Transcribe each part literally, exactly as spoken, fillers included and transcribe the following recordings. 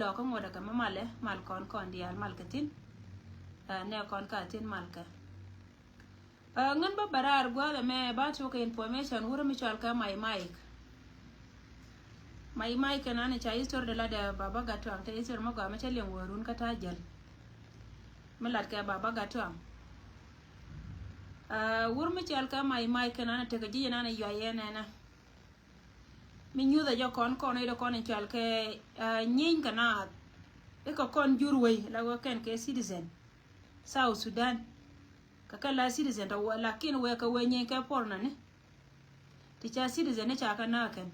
Lɔ kä ŋuɔ̱t ɛ kɛ mi malɛ, mal kɔn kɔn diaal mal kɛ thi̱n. Ɛ, nɛ kɔn ka thi̱n mal kɛ. Ɛ, ŋän bä bɛ raar gua̱a̱th ɛmɛ ba tuɔk kɛ information wurɛ mi cɔal kɛ Mai Mike. Mai Mike kɛn an ca history de lat ɛ Baba Gattuang, te history mɔ gɔaa mi cä liŋ wä run kä ta̱a̱ jäl. Mi lat kɛ Baba Gattuang. Ɛ, wur mi cɔal kɛ Mai Mike kɛn an tekɛ ji̱ yɛn an yuay yɛn ɛnɛ. Mi nyuthɛ jɛ kɔn kɔn i̱ dee kɔn in cɔal kɛ, ɛ, nyieeny kɛ naath. I̱ kɛ kɔn jur wei la wee kɛn kɛ citizen South Sudan. Kɛ kɛ la citizen tɔ wee, lakin wee kɛ wee nyieeny kɛ puɔr nani. Ti ca citizen ni ca kɛ naath kɛn.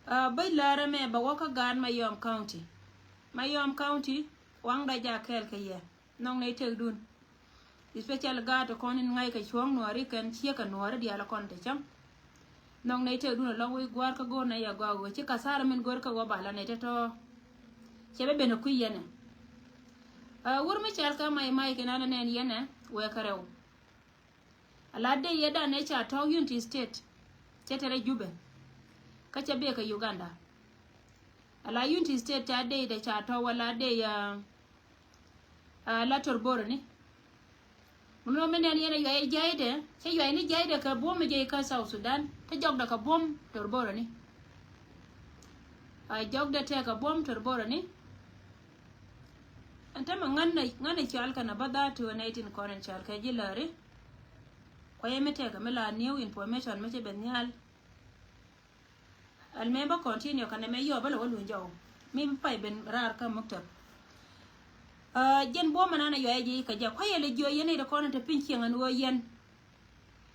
Ɛ, bäc la̱rä mɛ bɛ wä kä gaat Mayom County. Mayom County waŋdɛ ja kɛɛl kɛ yɛ. Nhɔk nɛy tëkdun. Especially gaat ti kɔn in ŋa̱c kɛ cuɔ̱ɔ̱ŋ nuɔ̱ɔ̱ri kɛn ciek kɛ nuɔ̱ɔ̱ri diaal kɔn te cäŋ. Nhɔk nɛy tëkdun alɔŋ wi̱i̱ gua̱a̱r kä go̱o̱r nɛy a gɔaa ɣöö ci kathara min go̱o̱r kä ɣöö ba la nɛy te tɔ̱. Cɛ bɛ ben ɛ kui̱ yɛn ɛ. Ɛ, wur mi cɔal kɛ Mai Mike kɛn an nɛn yɛn ɛ wɛɛkɛ rɛw. Ala dee yɛ dan ɛ ca tɔ̱ Unity State. Cɛ te rɛ Jubɛ. Kä cɛ bee kɛ Uganda. Ala Unity State ca dee dɛ ca tɔ̱ wala dee, ɛ, ɛ, la Torboro ni. Mun wä mi nɛn yɛn ɛ yuay ɛ jaydɛ, cɛ yuay ni jaydɛ kɛ buɔ̱m ɛ jɛ kä South Sudan, te jɔkdɛ kɛ buɔ̱m Torboro ni. Ɛ, jɔkdɛ tɛ kɛ buɔ̱m Torboro ni. Ɛn tämɛ ŋän ɛ, ŋän ɛ cɔal kɛn ɛ bä dha̱a̱t tuɛ nɛy tin kɔn in cɔal kɛ ji̱ läri. Kuayɛ mi tɛkɛ mi la new information mi ci ben nhial. Ɛl mɛ bä continue kɛnɛ mɛ yɔ bä lɛ wä luny jɔw. Mi pay ben raar kä muktab. Ɛ, jɛn buɔ̱mɛ nan a yuay ji̱ kɛ jɛ kuayɛ lɛ jiɔ yɛn i̱ dɛ kɔn in te piny cieŋ ɛn ɣöö yɛn.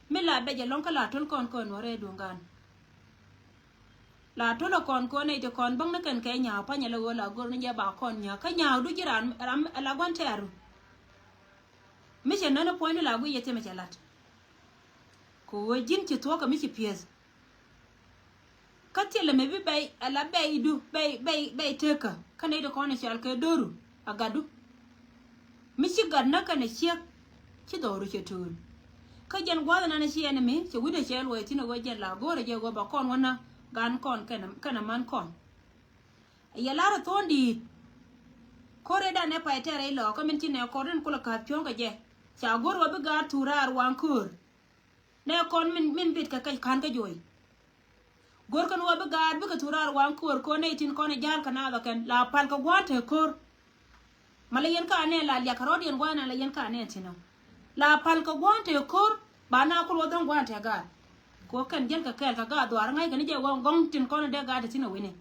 Mi la bɛ jɛ lɔŋ kä la tul kɔn kɔn wä rɛɛ duŋ gan. La tul ɛ kɔn kɔn i̱ te kɔn bäŋ ni kɛn kɛ nyaaw panyɛ lɛ ɣöö la go̱r ni jɛ ba kɔn nyaaw kä nyaaw du ji̱ ran ram ɛ la gua̱n tɛɛru. Mi cɛ nän ɛ puɔ̱nydu la guiy yɛ thimɛ cɛ la̱t. Kɛ ɣöö ji̱n ci thuɔ̱kä mi ci pi̱eth. Kä thilɛ mi bi bɛy ala bɛydu bɛy bɛy bɛy tekä kä nɛy ti kɔn i̱ cɔal kɛ do̱ru a gatdu. Mi ci gat näk kɛnɛ ciek ci dhɔru cɛ tööl. Kä jɛn gua̱th ɛnan ci ɛn mi cɛ wi̱cdɛ cɛ luɔc thi̱n ɛ ɣöö jɛn la go̱o̱rɛ jɛ ɣöö ba kɔn wä näk gan kɔn kɛnɛ kɛnɛ man kɔn. Yɛ lar ɛ thuɔ̱ɔ̱n di̱i̱t. Ko̱r ëëdan ɛ pay tɛɛr ɛ ilɔɔk kä min ci nɛ kɔr in kulɛ ka̱a̱th cuɔ̱ŋ kɛ jɛ. Ca go̱r wä bi gaat thur raar waŋ köör. Nɛ kɔn min min bit kɛ kɛ ka̱n kä jo̱o̱c. Go̱r kɛn wä bi gaat bikɛ thur raar waŋ köör ko̱r nɛ itin kɔn ɛ ja̱a̱l kɛ naath ɔ kɛn la pal kɛ gua̱a̱n te ko̱r. Ma la yɛn ka nɛ la liak kɛ rɔ̱diɛn gua̱a̱n la yɛn ka nɛ thin ɔ. La pal kɛ gua̱a̱n te ko̱r ba na kul wä dho̱ŋ gua̱a̱n te gaat. Kɛ wä kɛn jäl kɛ kɛɛl kɛ gaat dhuaar ŋa̱c kɛn jɛ wä gɔ̱ŋ tin kɔn ɛ dee gaat te thin ɛ wi̱ni.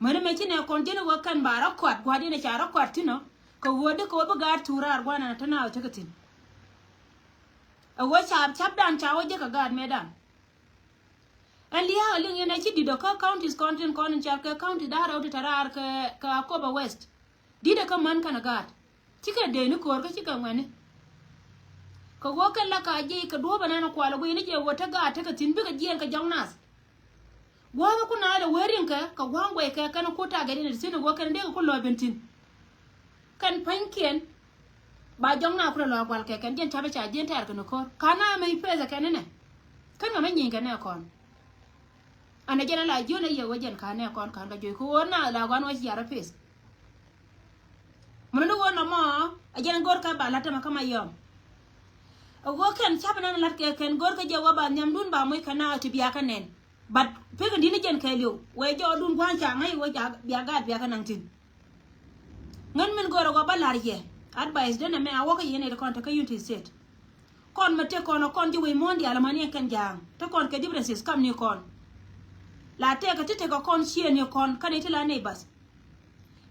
Mäni mëë ci nɛ kɔn ji̱n ɛ ɣöö kɛn ba rɔ kɔat gua̱a̱r diɛn ɛ ca rɔ kɔat thi̱n ɔ kɛ ɣöö dee kɛ ɣöö bi gaat tuur raar gua̱a̱r ɛn te naath ɔ tekɛ thi̱n. Ɛ ɣöö ca cap dan ca wä jek kɛ gaat mëëdan. Ɛn lia̱a̱ ɛ liŋ yɛn ɛ ci di̱t ɔ kä counties kɔn tin kɔn in cal kɛ county da̱a̱ rɛw ti te raar kɛ kɛ Akobo West. Di̱t ɛ kä män kɛn ɛ gaat. Cikɛ dee ni ko̱o̱r kä cikɛ ŋuɛni. Kɛ ɣöö kɛn la ka jiɛc kɛ duɔ̱ɔ̱p ɛnɛn kualɛ guiy ni jɛ ɣöö te gaat tekɛ thi̱n bikɛ jiɛɛn kɛ jɔ̱ŋ nath. Gua̱a̱th ku naath lɛ wee riŋkɛ kɛ gua̱a̱ŋ guɛckɛ kɛn ku tagɛ diɛn ti thi̱n ɣöö kɛn dee kɛ ku lɔ̱ɔ̱ ben thi̱n. Kɛn pa̱nykiɛn ba jɔ̱ŋ nath kulɛ lɔ̱ɔ̱ gua̱lkɛ kɛn jiɛn ca̱pɛ ca jiɛn tɛɛr kɛn ko̱o̱r ka na mɛ i̱ peth ɛ kɛn inɛ. Kɛn mɛ mɛ nyieny kɛn nɛ kɔn. Anɛ jɛn ala jiön ɛ yɛ ɣöö jɛn ka̱n nɛ kɔn ka̱n kɛ juɔc kɛ ɣöö na la gua̱n wä ciarä pith. Mun ni ɣöö nɔmɔ ɛ jɛn go̱r kä ba la̱t tämɛ kä Mayom. Ɛ ɣöö kɛn ca̱p nan la̱t kɛ kɛn go̱r kä jɛ ɣöö ba nhiamdun ba moc kɛ na ti bia kä nɛn. But pek in di̱t ni jɛn kɛɛliw wee jɔɔdun gua̱n ca ŋäc ɣöö ca bia gaat bia kä naŋ thi̱n. Ŋän min go̱r ɛ ɣöö ba la̱r yɛ advice den ɛmɛ a wäkä yɛn ɛ ti kɔn te kä Unity State. Kɔn mɛ tëk kɔn ɔ kɔn ji̱ wec muɔ̱ɔ̱n diaal ɛmani ɛn kɛn ja̱a̱ŋ te kɔn kɛ differences kam ni kɔn. La tëëkɛ ti tëkɛ kɔn ciëëni kɔn kɛn i̱ ti la neighbors.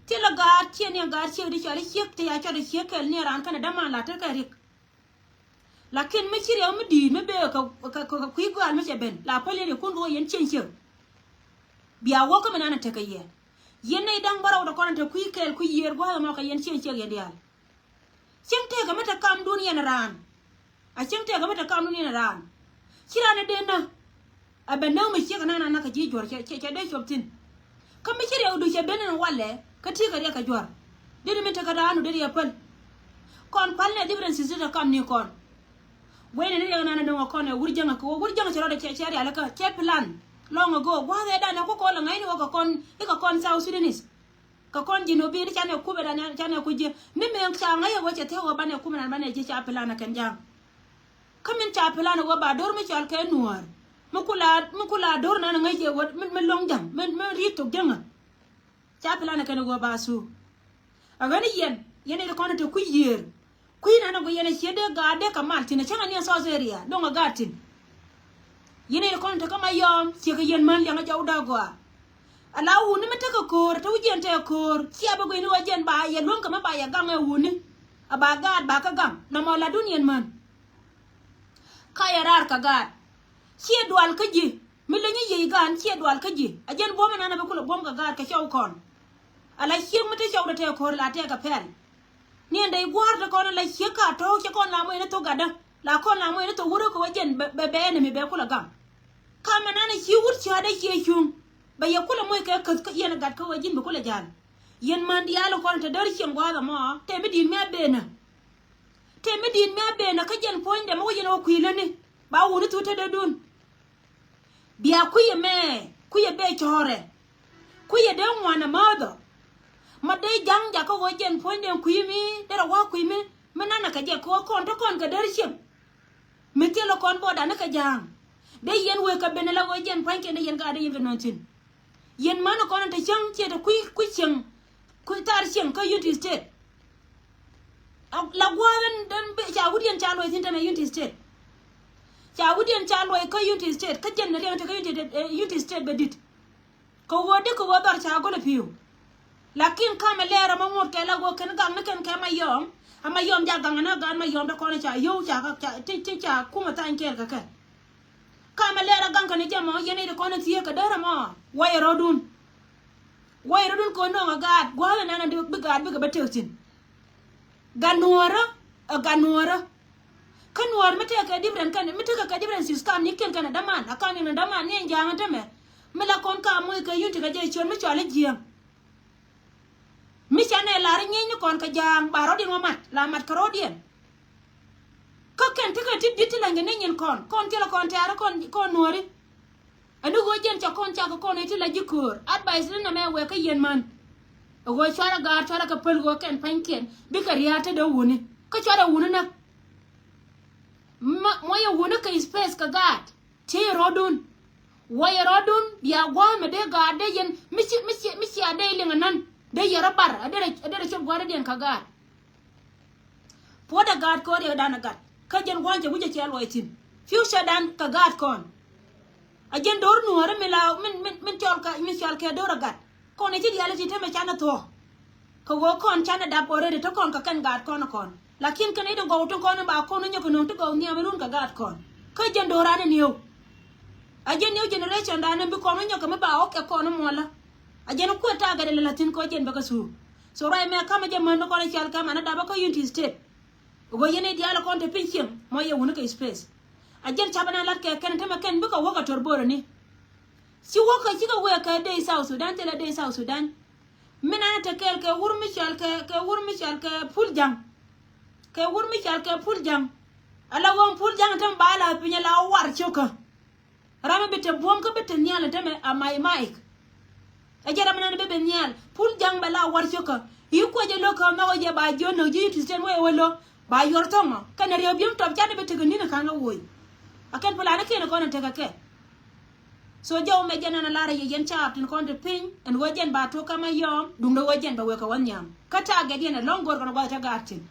Thilɛ gaat ciëëni ɛ gaat ciek di cɔal i̱ ciek ti ya cɔt i̱ ciek kɛl ni ɛ raan kɛn ɛ däman la tekɛ rik. Lakin mi ci riɛw mi di̱i̱t mi bee kɛ kɛ kɛ kui̱ gɔaal mi cɛ ben la päl yɛn ikun kɛ wä yɛn cieŋ ciek. Bia wä kä mi nan ɛ tekɛ yɛ yɛn nɛy da̱ŋ bärɔw dɔ kɔn ɛ te kui̱ kɛɛl kui̱ yiëër gua̱a̱th ɛmɔ kɛ yɛn cieŋ ciek yɛn diaal. Cieŋ tëëkɛ mi te kamdun yɛn raan. A cieŋ tëëkɛ mi te kamdun yɛn raan. Ci raan ɛ dee nä. A ben näk mi ciek ɛ nana nä kɛ ji̱ juɔ̱r cɛ cɛ dee cuɔp thi̱n. Kä mi ci riɛkdu cɛ ben ɛn walɛ kä ti̱i̱ kɛ riɛk kɛ juɔ̱r. Dee ni min tekɛ raandu dee riɛk päl. Kɔn pal nɛ differences ti te kamni kɔn. Guɛy nɛ ni riɛk nana dɔ̱ŋ ɛ kɔn ɛ wur jäŋä kɛ wä wur jäŋä cɛ rɔɔdɛ cɛ cɛ rialikä cɛ plan. Long ago gua̱a̱th ɛ danɛ ku kɔl ɛ ŋa̱cni wä kɛ kɔn i̱ kɛ kɔn South Sudanese. Kɛ kɔn ji̱n wä bi̱i̱ni canɛ kup ɛ danɛ canɛ ku ji̱ ni mëë ca ŋa̱c ɛ wä cɛ thiäk wä banɛ kup ɛ danɛ banɛ ji̱ ca plan ɛ kɛn ja̱a̱ŋ. Kä min ca plan ɛ wä ba do̱r mi cɔal kɛ nuäär mi kula mi kula do̱r nan ɛ ŋäc ɛ wä mi lo̱ŋ ja̱ŋ mi ri̱t thok jäŋä. Ca plan ɛ kɛn ɛ wä ba thuk. A ɣän i̱ yɛn yɛn i̱ ti kɔn i̱ te kui̱ yiëër. Kui̱ nan ɛ guic yɛn ɛ cië dee gaat dee kɛ mal thi̱n ɛ cäŋ ɛ ni ɛ South area do̱ŋ ɛ gaat thi̱n. Yɛn i̱ ti kɔn i̱ te kä Mayɔm ciekɛ yɛn män liɛŋ ɛ jɔw da̱k gɔaa. Ala wuni mi tekɛ köör te wi̱c yɛn te köör cia bi guic ni wä jɛn ba yɛ luäŋ kɛ mi ba yɛ gaŋ ɛ wuni. A ba gaat ba kä gaŋ nɔmɔ latdun yɛn män. Ka yɛ raar kɛ gaat ciɛ dual kä ji̱. Mi leny i̱ yiëë i̱ gaan ciɛ dual kä ji̱ a jɛn buɔ̱m ɛnan a bi kulɛ buɔ̱m kɛ gaat kɛ cɔw kɔn. Ala ciek mi te cɔw te tɛɛ ko̱r la tɛɛ kɛ pɛl. Ni ɛn dee i̱ gua̱a̱r te kɔn ala ciek ka tɔ̱ɔ̱k cɛ kɔn la moc ni thok gatdä la kɔn la moc ni thok wurä kɛ wä jɛn bɛ bɛ enemy bɛ kulɛ gaŋ. Kam ɛnan a ci wut cia̱a̱t a ciɛ cuŋ bɛ yɛ kulɛ moc kɛ käth kä yɛn gat kä wä ji̱n bi kulɛ ja̱l. Yɛn män diaal kɔn te däär cieŋ gua̱a̱th ɛmɔ tɛm mi di̱i̱t mi a benä. Tɛm mi di̱i̱t mi a benä kä jɛn puɔ̱nydɛ mi wä yɛn wä kui̱ lätni ba wuni thuk te dee dun. Bia kui̱ ɛmɛ kui̱ ɛ bee cɔɔrɛ. Kui̱ ɛ dee ŋuan ɛ määthɔ. Ma dee ja̱ŋ jakä ɣöö jɛn puɔ̱nydɛ kui̱ mi derɛ wa̱a̱ kui̱ mi mi nanɛ kɛ jɛ kɛ ɣöö kɔn te kɔn kɛ der cieŋ. Mi thilɛ kɔn bɔɔdan ni kɛ ja̱a̱ŋ dee yɛn wëë kɛ ben ala ɣöö jɛn pua̱nykiɛn dee yɛn gaat dee yɛn kɛ nööŋ thi̱n. Yɛn män kɔn te cäŋ ciɛ te kui̱ kui̱ cieŋ kui̱ thar cieŋ kä Unity State. La gua̱a̱th ɛn ca wut yɛn ca luɔc thi̱n tɛmɛ Unity State. Ca wut yɛn ca luɔc kä Unity State kä jɛn riɛŋ te kä Unity State bɛ di̱t. Kɛ ɣöö dee kɛ ɣöö dhɔr ca go̱l ɛ pi̱w. Lakin kamɛ lɛɛr ɛmɛ ŋot kɛ la ɣöö kɛn gak ni kɛn kɛ Mayɔm. A Mayɔm ja gaŋ ɛn a gaat Mayɔm te kɔn ca yio̱w ca ti ca kumɛ thany kɛɛl kɛ kɛ. Kamɛ lɛɛr a gaŋ kɛn jɛ mɔ yɛn i̱ ti kɔn thiee kɛ dee rɛ mɔ. Wayɛ rɔ̱dun. Wayɛ rɔ̱dun kɔn nɔŋ a gaat gua̱a̱th ɛn ɛn bi gaat bikɛ bä tëk thi̱n. Gat nuɔ̱ɔ̱rä ɛ gat nuɔ̱ɔ̱rä. Kä nuɔ̱ɔ̱r mi tekɛ different kɛn mi tekɛ kɛ different system ni kiɛn kɛn ɛ däman a ka̱n in ɛ däman ni ɛn ja̱a̱ŋ ɛ tämɛ. Mi la kɔn ka moc kɛ yun tekɛ jɛ ciöt mi cɔal i̱ jiääŋ. Mi canɛ lar i̱ ŋi̱eecni kɔn kɛ ja̱a̱ŋ ba rɔ̱diɛn wä mat la mat kɛ rɔ̱diɛn. Kä kɛn tekɛ ti di̱t ti lɛny kɛ ni nyin kɔn kɔn thilɛ kɔn tɛ̈rä kɔn nuɔ̱ɔ̱ri. Ɛn ni ɣöö jɛn ca kɔn cakɛ kɔn iti la ji̱ köör advice ni nɛmɛ wɛɛkä yɛn män. Ɛ ɣöö cuarɛ gaat cuarɛ kɛ päl ɣöö kɛn pa̱nykiɛn bikɛ ria̱a̱t te dee wuni kä cuarɛ wuni näk. Muɔyɛ wuni kɛ space kɛ gaat. Tiey rɔɔdun. Wuɔyɛ rɔɔdun bia gua̱a̱mɛ dee gaat dee yɛn mi ci mi ci mi cia dee liŋ anan dee yɛ rɔ bar a derɛ a derɛ cop gua̱a̱r dee diɛn kɛ gaat. Puɔ̱t ɛ gaat kɔn riɛkdan ɛ gat kä jɛn gua̱a̱ny cɛ wi̱c ɛ ciɛ luɔc thi̱n. Future dan kɛ gaat kɔn. A jɛn do̱r nuɔ̱ɔ̱rä mi la min min min cɔl kɛ min cɔl kɛ do̱r ɛ gat. Kɔn ɛ ci diaal ɛ ti temɛ canɛ thuɔ̱k. Kɛ ɣöö kɔn canɛ dap already te kɔn kɛ kɛn gaat kɔn ɛ kɔn. Lakin kɛn ɛ i̱ dee gɔw tin kɔn in ba kɔn in nyɔk kɛ nööŋ ti gɔw nhiam in run kɛ gaat kɔn. Kä jɛn do̱ran in yio̱w. A jɛn new generation dan in bi kɔn in nyɔk kɛ mi ba ɣɔk kɛ kɔn in muɔlä. A jɛn in kuɛ tagɛt in lɛ la̱thi̱n kɛ ɣöö jɛn bɛ kɛ thuuk. So ruac mɛ ka̱mɛ jɛ män in kɔn in cɔal kɛ man in dap ɛ kä Unity State. Ɣöö yɛn i̱ diaal ɛ kɔn te piny cieŋ mɔ yɛ wuni kɛ space. A jɛn ca̱pɛ na la̱t kɛ kɛn in tämɛ kɛn bikɛ wäk ɛ tɔr bo̱o̱rä ni. Ci wäk kɛ cikɛ wëë kɛ dee South Sudan thilɛ dee South Sudan. Min an te kɛɛl kɛ wur mi cɔal kɛ kɛ wur mi cɔal kɛ Pul Jaŋ. Kɛ wur mi cɔal kɛ Pul Jaŋ. Ala ɣöö Pul Jaŋ te mi ba la piny ala war cio̱kä. Ram mi bi te buɔ̱m kä bi te nhial te mi a Mai Maik. Ɛ jɛ ram mi nan bi bi nhial Pul Jaŋ bɛ la war cio̱kä. I̱ kuɛ jɛ lo̱k kä mɛ wä jɛ ba jiön nök ji̱ ti siten wee wä lo̱k. Ba yuɔr thɔŋɔ kɛnɛ riɛw bi̱em tɔp canɛ bi tekɛ ni̱n ka̱n kɛ woc. A kɛn plan kiɛn kɔn in tekɛ kɛ. So jɔw mɛ jɛn ɛn a lar a yɛ yɛn caap tin kɔn ti piny ɛn ɣöö jɛn ba tuɔk kä Mayɔm duundɛ ɣöö jɛn bɛ wek kɛ wä nhiam kä ta̱a̱ gɛt yɛn ɛ lɔ̱ŋ go̱r kɔn gua̱th cä gaat thi̱n.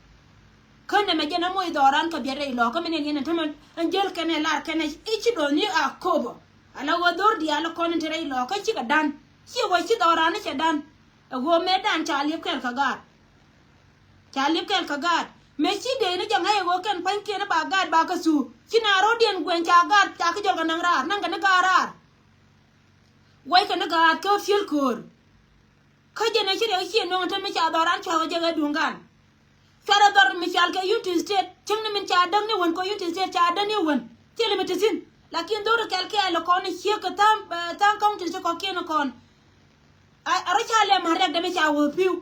Kä nɛmɛ jɛn a moc dhɔran kɛ biɛt rɛy lɔ̱ɔ̱k kä min ɛn yɛn ɛn tämɛ ɛn jäl kɛn ɛ lar kɛn ɛ i̱ ci duɔth ni a kopɔ. Ala ɣöö dho̱r diaal kɔn in te rɛy lɔ̱ɔ̱k kä cikɛ dan ciɛ ɣöö ci dhɔran ni cɛ dan. Ɛ ɣöö mëë dan ca liep kɛl kɛ gaat. Ca liep kɛl kɛ gaat mëë ci dee ni jɛ ŋäc ɛ ɣöö kɛn pa̱nykiɛn ba gaat ba kä thuu ci na ro̱diɛn guɛny ca gaat ca kä jɔl kɛ naŋ raar naŋ kɛ ni gaat raar. Guɔckɛ ni gaat kä fiel köör. Kä jɛn ɛ ci riɛk ciɛ nuɔ̱ŋ te mi ca dhɔran cua̱k ɛ jɛ ɣä duŋ gan. Cuarɛ dhɔr mi cual kɛ Unity State cieŋni min ca däk ni wän kɔ Unity State ca däk ni wän. Thilɛ mi ti thi̱n lakin dho̱r kɛl kɛɛl kɔn ciek kɛ tha̱a̱ŋ county ti kɔ̱kiɛn kɔn. A rɔ ca lɛm a rɛk dɛ mi ca wä pi̱w.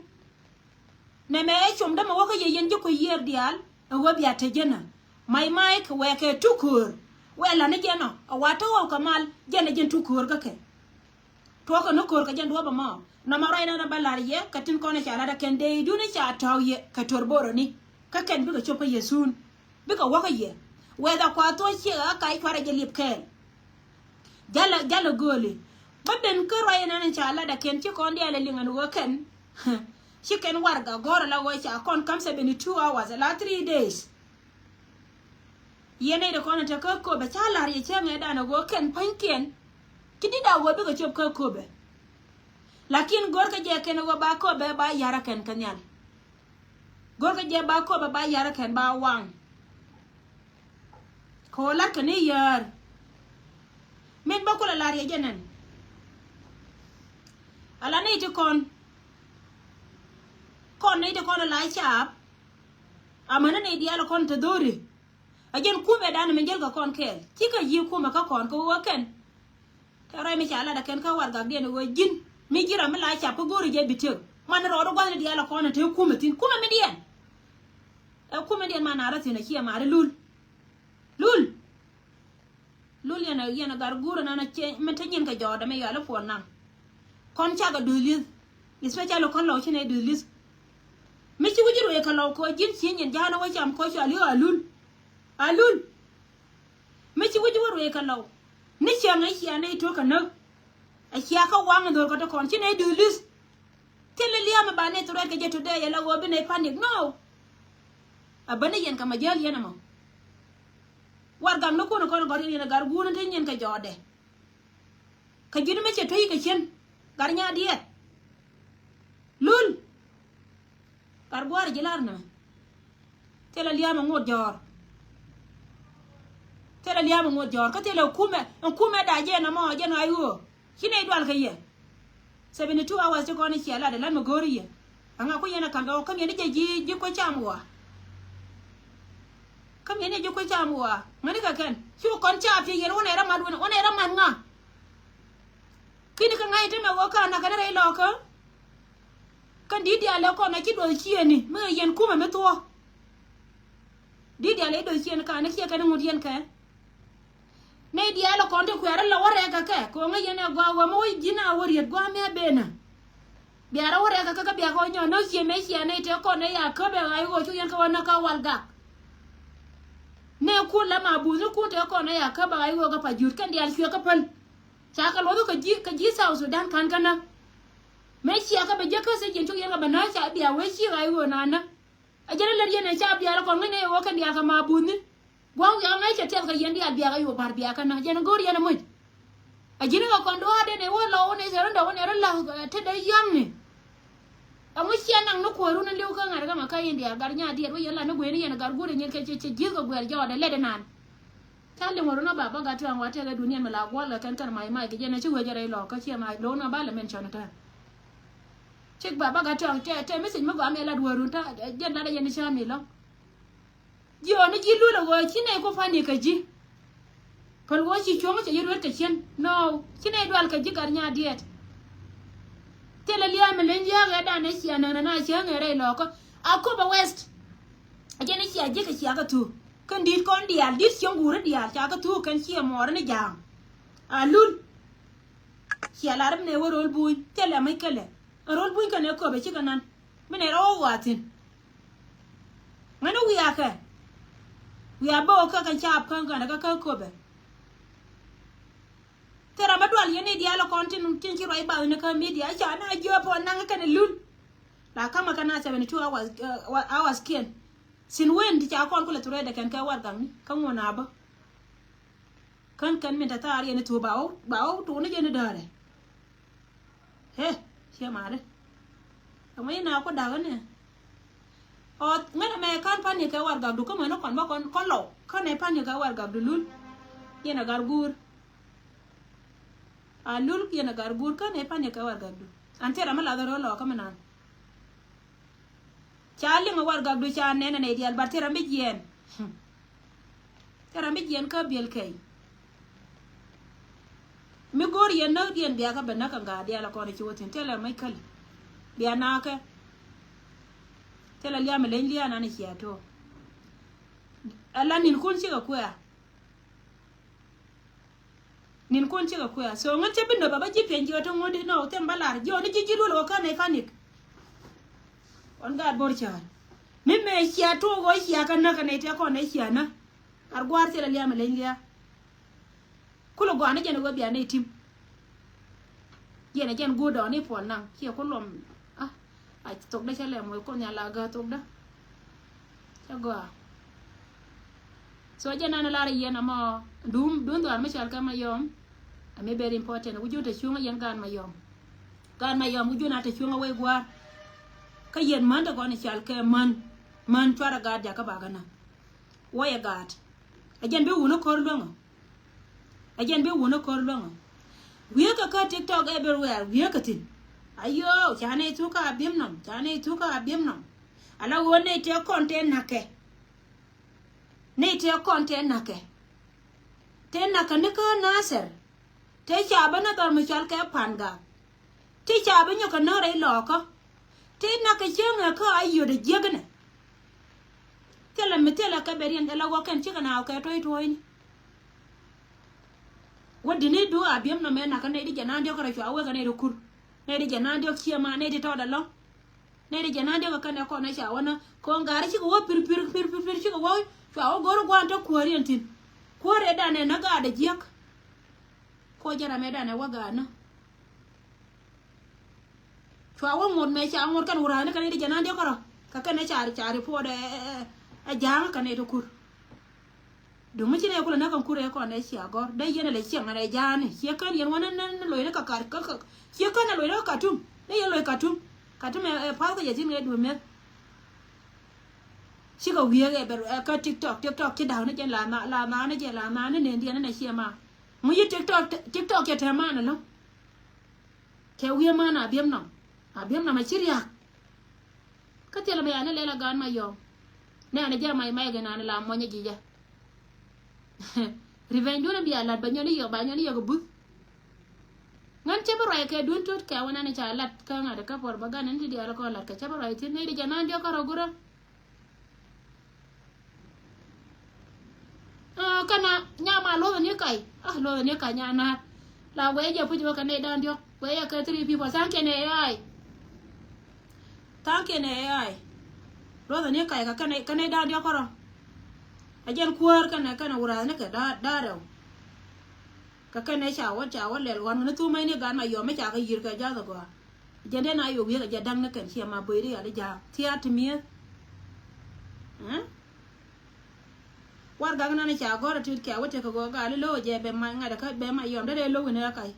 Nɛmɛ ɛ com dämɛ wä kä yɛ yɛn ji̱ kui̱ yiëër diaal ɛ wä bia te jenä. Mai Maik wɛɛkɛ tuköör. Wɛl la ni jɛn ɔ a wa tä ɣɔw kɛ mal jɛn ɛ jɛn tu ko̱o̱r kä kɛ. Tuɔɔkɛ ni ko̱o̱r kɛ jɛn duɔ̱ɔ̱p ɛmɔ. Nɔmɔ ruac nɛn ɛ bä la̱r yɛ kɛ tin kɔn ɛ ca la̱t ɛ kɛn dee idun ɛ ca tɔ̱ɔ̱k yɛ kɛ tuɔr boroni. Kä kɛn bikɛ cop kä Yesun bikɛ wäkä yɛ. Wɛth a kua thuɔ̱c ciɛ ɣä kac cuarɛ jɛ liep kɛɛl. Jalɛ jalɛ gööli bä ben kä ruac nɛn ɛ ca la̱t ɛ kɛn ci kɔn diaal ɛ liŋ ɛn ɣöö kɛn. Ci kɛn warɛga gɔ̱rä la ɣöö ca kɔn kam seventy two hours la three days. Yɛn nɛy ti kɔn in te kä köpɛ ca la̱r yɛ cä ŋɛɛdan a ɣöö kɛn pa̱nykiɛn. Ci di̱t a ɣöö bikɛ cop kä köpɛ. Lakin görkɛ jɛ kɛn a ɣöö ba köpɛ ba ya̱rä kɛn kä nhial. Görkɛ jɛ ba köpɛ ba ya̱rä kɛn ba waŋ. Kɛ ɣöö la̱rkɛ ni yäär. Min bä kulɛ la̱r yɛ jɛ nɛn. Ala nɛy ti kɔn. Kɔn nɛy ti kɔn ala caap. Amäni nɛy diaal kɔn te dho̱ri. A jɛn kumɛ dan mi jäl kɛ kɔn kɛɛl cikɛ yiëë kumɛ kä kɔn kɛ ɣöö kɛn. Tɛ rɔy mi ca lat a kɛn kä warɛgakdiɛn ɣöö ji̱n mi ji̱ ram mi la cap kä go̱o̱ri jɛ bi tiek man rɔɔd gua̱thni diaal a kɔn te kumɛ thi̱n kumɛ mi diɛn. Ɛ kumɛ diɛn man a rɔ thi̱n a ciɛ mari lul. Lul. Lul yɛn a yɛn a gar guur anan a cɛ mɛ te nyin kɛ jɔɔdɛ mɛ yɔal ipuɔn naŋ. Kɔn cakɛ duth li̱th. Especially kɔn lɔw ci nɛ duth li̱th. Mi ci wi̱c ruëë kɛ lɔw kɔ ji̱n ci nyin ja̱a̱n a wä cam kɔ cɔal yio̱ a lul. A lul. Mi ci wi̱c wä ruëë kɛ lɔw ni cäŋ a cia nɛ ito̱ kɛ näk. A cia kä waŋ dhor kɔ te kɔn ci nɛ duth li̱th. Thilɛ lia̱a̱mɛ ba nɛ threat kɛ jɛ today yɛ la ɣöö bi nɛ panic no. A bäni yɛn kɛ ma jäl yɛn ɛmɔ. Warɛgakni kun kɔn gɔ̱r yɛn yɛn a gar guun te nyin kɛ jɔɔdɛ. Kɛ ji̱n mi cɛ to̱c kɛ cien gar nya diɛɛt. Lul. Gar gua̱a̱r ji̱ lar nɛmɛ. Thilɛ lia̱a̱mɛ ŋot jɔ̱ɔ̱r. Thilɛ lia̱a̱mɛ ŋot jɔ̱ɔ̱r kä thilɛ kumɛ ɛn kumɛ da jɛ nɔmɔ jɛ nɔ ay ɣöö. Ci nɛy dual kɛ yɛ. Seventy two hours ci kɔn i̱ ciɛ lat ilat mi go̱o̱ri yɛ. Aŋa ku yɛn a ka̱m ɛ ɣɔk käm yɛn i̱ jɛ ji̱ ji̱ kuec cam ɣɔaa. Käm yɛn i̱ ji̱ kuec cam ɣɔaa ŋäni kɛ kɛn ci kɔn ca piɛ yɛn wä nɛ rɛ mat wä nɛ rɛ mat ŋa. Ki̱ni kɛ ŋa̱c i̱ te mɛ ɣöö ka nakä ni rɛy lɔɔkä. Kɛn di̱t diaal ɛ kɔn a ci duɔth ciëëni mi ɣä yɛn kumɛ mi thuɔ̱ɔ̱. Di̱t diaal ɛ i̱ duɔth ciëëni ka ni ciɛ kɛn i̱ ŋut yɛn kɛ. Nɛy diaal kɔn ti kuɛ̈rä lɔ wä rɛɛk kɛ kɛ kɛ ɣöö ŋäc yɛn ɛ gɔaa ɣöö mi wä ji̱n a wä riet gua̱a̱m mi a ben ɛ. Bia rɔ wä rɛɛk kɛ kɛ kä bia kɛ wä nyɔk näk ciëmɛ ciɛ nɛy tëë kɔn nɛy a käp ɛ ɣa̱c ɣöö cu yɛn kɛ wä näk kä wal gak. Nɛy kun la ma buthnikun tëë kɔn nɛy a käp ɛ ɣa̱c ɣöö kɛ pa jut kɛn diaal cuɛ kä päl. Ca kɛ luɔth kɛ ji̱ kɛ ji̱ South Sudan ka̱n kä näk. Mëë ciɛ kɛ bɛ jiäk kä thiec jiɛn cuk yɛn kɛ bɛ näk ca bia wee ci ɣa̱c ɣöö na näk. A jɛn a lät yɛn ɛ ca bial kɔn ŋäcnɛ yɛ ɣöö kɛn diaal kɛ ma̱a̱ buthni. Gua̱a̱k wiak ŋäc cɛ tiɛth kɛ yɛn diaal biak a yo̱o̱ pa̱r biak kä näk jɛn a go̱o̱r yɛn a muc. A ji̱n kɛ kɔn dua̱a̱r den ɛ wä lɔ wä nɛ cɛ run dɔ̱k wä nɛ run la̱k te dee yɔ̱ŋni. Ɛŋu ciɛ naŋ ni kuäärun a li̱w kä ŋa̱t kä ma kä yɛn diaal gat nya diɛt wä yɛn la ni guëëni yɛn a gat guur a nyin kɛ cɛ ji̱th kɛ guɛɛr jɔɔdɛ lɛt inan. Ca liŋ wä run a ba bä gat tuaŋ wa tɛk a duniɛn mi la guɔl kɛ kɛn kɛn mac mac kɛ jɛn a ci wec a rɛy lɔk kä ciɛ mac lo̱o̱n a ba lɛ mɛn cɔn kä. Cik ba bä gat tuaŋ tɛ tɛ message mi gɔam yɛ lat wä run ta jɛn lat a yɛn i̱ cä mi lɔ̱ŋ. Jiɔni ji̱ lul a ɣöö ci nɛy ku pa̱ni kɛ ji̱. Päl ɣöö ci cuɔ̱ŋ cɛ ji̱ ruet kɛ cien. No, ci nɛy dual kɛ ji̱ gat nya diɛɛt. Thilɛ lia̱a̱ mi leny lia̱a̱ ɣɛɛdan ɛ cia näk nɛ na cieŋ ɛ rɛy lɔɔkä. A köpɛ west. A jɛn i̱ cia ji̱ kɛ cia kɛ thuuk kɛn di̱t kɔn diaal di̱t cieŋ guuri diaal ca kɛ thuuk kɛn ciɛ mɔɔri ni ja̱a̱ŋ. A lul. Cia lar mi nɛ wä ro̱l buny thilɛ mi kɛlɛ. Ɛ ro̱l buny kɛn ɛ köpɛ cikɛ nan. Mi nɛ rɔ wä ɣɔaa thi̱n. Ŋäni wiakɛ. Wiak bä wä kä kɛ caap kä Uganda kä kä köpɛ. Thil ram bä dual yɛn i̱ diaal kɔn tin tin ci ruac bath ni kä media ca na jiɔp ɔ naŋ kɛn lul. La ka̱mä kɛ na seventy two hours, uh, hours kiɛn. Sin wen ti ca kɔn kulɛ threat ɛ kɛn kɛ warɛgakni kä ŋuɔ̱n a bä. Kän kän min te thaar yɛn i̱ thuɔ̱k ba wä ba wä tuuni jɛn i̱ däärɛ. He, ciɛ maari. Ɛmɔ yɛn a ku da̱k ni. Ɔ ŋän ɛmɛ ka̱n pa̱n yɛ kɛ warɛgakdu kä mɛn ni kɔn bä kɔn kɔn lɔw kän ɛ pa̱n yɛ kɛ warɛgakdu lul. Yɛn a gar guur. A lul yɛn a gar guur kän ɛ pa̱n yɛ kɛ warɛgakdu. An thil ram mi lath rɔ lɔ kä mi nan. Ca liŋ a warɛgakdu ca nɛn a nɛy diaal bat thil ram bi jiɛɛn. Thil ram bi jiɛɛn kä biɛl kɛy. Mi go̱o̱r yɛn näk diɛn bia kä bɛ näk kɛ ŋa̱a̱ diaal a kɔn a ci wä thi̱n thilɛ mec käli. Bia na̱a̱kɛ. Thilɛ liam a leny lia̱a̱ nan a cia to̱o̱. A la ni̱n kun cikɛ kuɛ̈ɛ̈. Nin kun cikɛ kuɛɛr. So ŋän cä bi nöp a bä ji̱ piɛny jiɛ ti ŋuɔ̱t inɔ thim bä lar jiɔni ji̱ ji̱ duɔl wä kän i̱ panik. Ɣän gaat bo̱r cäär mi mëë cia tuɔk ɣöö cia kä näk kɛ nɛy tëë kɔn nɛy cia näk. Gat gua̱a̱r thilɛ liam ɛ leny lia̱a̱. Kulɛ gɔaa ni jɛn ɛ ɣöö bia nɛy tim. Jɛn ɛ jɛn guur dɔɔni puɔl naŋ ciɛ ku luɔm. Ah, a thokdä cä lɛ moc kuoth nhial la gä thokdä. Cä gɔaa. So jɛn an lar yɛn amɔ duun duun dhɔaar mi cɔal kɛ Mayɔm. A mi very important wu jun te cuŋä yɛn gaan Mayɔm. Gaan Mayɔm wu jun a te cuŋä wei gua̱a̱r. Kä yɛn män te gɔn i̱ cɔal kɛ män män cuarɛ gaat jakä bakä na. Wä yɛ gaat. A jɛn bi wun a ko̱r luäŋä. A jɛn bi wun a ko̱r luäŋä. Wiee kɛ kä TikTok everywhere wiee kɛ thi̱n. Ayoo ca nɛy thuk kä a bi̱em nɔm ca nɛy thuk kä a bi̱em nɔm. Ala ɣöö nɛy tëë kɔn tëë na̱kɛ. Nɛy tëë kɔn tëë na̱kɛ. Tëë na̱kɛ ni kä Nathɛr. Tëë ca bä ni dhɔr mi cɔal kɛ Pan Gak. Ti ca bä nyɔk kɛ näk rɛy lɔɔkä. Ti na̱kɛ cieŋɛ kä a yio̱t a jiäknɛ. Thilɛ mi thilɛ kɛ bɛ riɛn thilɛ wä kɛn cikɛ naaw kɛ tuɔ̱c tuɔ̱cni. Wä dini du a biɛm nɔmɛ nakä nɛy di jɛ naan diɔk kärɛ cua wekɛ nɛy di kur. Nɛy di jɛ naan diɔk ciɛ ma nɛy di tɔɔt alɔŋ. Nɛy di jɛ naan diɔk kɛ kɛn ɛ kɔn ɛ ca wä nä ko̱o̱ŋ gaari cikɛ wä pir pir pir pir pir cikɛ wä cua wä go̱r gua̱a̱n te kuäär yɛn thi̱n. Kuäär ɛ danɛ nä gaadɛ jiäk. Kuɔ jɛ ram ɛ danɛ wä gaanä. Cua wä ŋot mɛ ca ŋot kɛn wuraani kɛn i̱ di jɛ nan diɔk kärɔ kɛ kɛn ɛ ca ca report ɛ ɛ ɛ ja̱a̱ŋ kɛn ɛ ti kur. Duŋ mi ci nɛ kulɛ nɛ kɛn kur ɛ kɔn ɛ cia gɔr dee yɛn ɛ lɛ ciɛŋ ɛ ja̱a̱ni ciɛ kɛn yɛn wä ni ni loc ni kɛ kat kä kä ciɛ kɛn ɛ loc ni kɛ Katum ni yɛn loc Katum. Katum ɛ ɛ pa̱th kɛ jɛ thi̱n kɛ duɔ̱m meth. Cikɛ wiee ɛ bɛ ɛ kä TikTok TikTok ci da̱k ni jɛ la na la na ni jɛ la na ni nɛn diɛn ni nɛ ciɛ ma. Ŋu yi TikTok TikTok cɛ tɛm man ɛlɔ̱ŋ. Kɛ wi̱i̱ man a biɛm nɔm a biɛm nɔm a ci ria̱k. Kä thilɛ mɛ yani lɛl a gaan ma yɔm. Nɛ ani jɛ may may gɛ nani la muɔnyɛ ji̱ jɛ. Revenge duun a bia lat ba nyɔni yɔ ba nyɔni yɔ kɛ buth. Ŋän cɛ bi ruac kɛ duun tot kɛ wä nani ca lat kä ŋa̱t kä puɔr ba gan ni ti diaal kɔ lat kɛ cɛ bi ruac thin ni di jɛ nan diɔk kä rɔ gurä. Aa, kɛn a nyama luɔth ni kac. Ah, luɔth ni kac nya naat. La guɛy jɛ puc bä kɛ nɛy da̱a̱n diɔk guɛy jɛ kɛ three people tha̱a̱ŋ kɛn ɛ ai. Tha̱a̱ŋ kɛn ɛ ai. Luɔth ni kac kɛ kɛn ɛ kɛn ɛ da̱a̱n diɔk kärɔ. A jɛn kuäär kɛn ɛ kɛn ɛ wurath ni kɛ da̱a̱ da̱a̱ rɛw. Kɛ kɛn ɛ ca wä ca wä lɛl wan kɛn thumɛ ni gan ma yɔm mi ca kɛ yir kɛ jath ɛ gɔaa. Jɛn den a yop yek a jɛ da̱ŋ ni kɛn ciɛ ma böi ri yal i̱ ja̱a̱k thia̱a̱t ti mi̱eth. Ɛ? Warɛgak nan ca gɔ̱r a tit kɛ a wä tekɛ gɔɔ gal i̱ lo̱o̱ jɛ bɛ ma ŋa̱t kä bɛ ma yɔm dee dee lo̱w in ɛ ka̱c.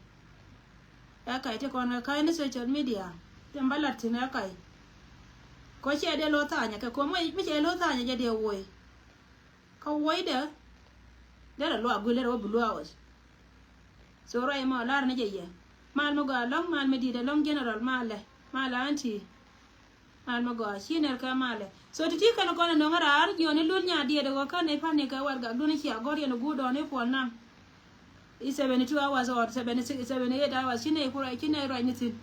Ɛ ka̱c ti kɔn ɛ ka̱c ni social media. Tin ba lat thi̱n ɛ ka̱c. Kɔ ciɛ dee lo̱o̱ tha̱a̱nyɛ kɛ kɔ mi cɛ lo̱o̱ tha̱a̱nyɛ jɛ dee woc. Kä wuɔcdɛ derɛ luaak gui̱l derɛ wä bi luaak ɣɔc. So ruac ɛmɔ lar ni jɛ yɛ mal mi gɔaa ɛlɔ̱ŋ mal mi di̱i̱t ɛlɔ̱ŋ general malɛ malɛ aunty. Mal mi gɔaa ci nɛr kɛ malɛ. So ti ti kɛn kɔn ɛnɔŋ raar jiɔni lul nya diɛt ɛ ɣɔk kɛn i̱ pa̱ni kɛ warɛgak duni cia gɔ̱r yɛn ɛ guur dɔɔni puɔl naŋ. I̱ seventy two hours or seventy six, seventy eight hours ci nɛy ku ruac ci nɛy ruac ni thi̱n.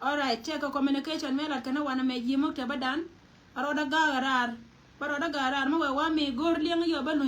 Alright, tëëkɛ communication mëë lat kɛn wanɛ mɛ ji̱ muk tɛ bä dan. A rɔɔdä ga̱a̱k a raar bä rɔɔdä ga̱a̱k a raar mi wɛ wa mi go̱o̱r liɛŋ yɔ bä luny.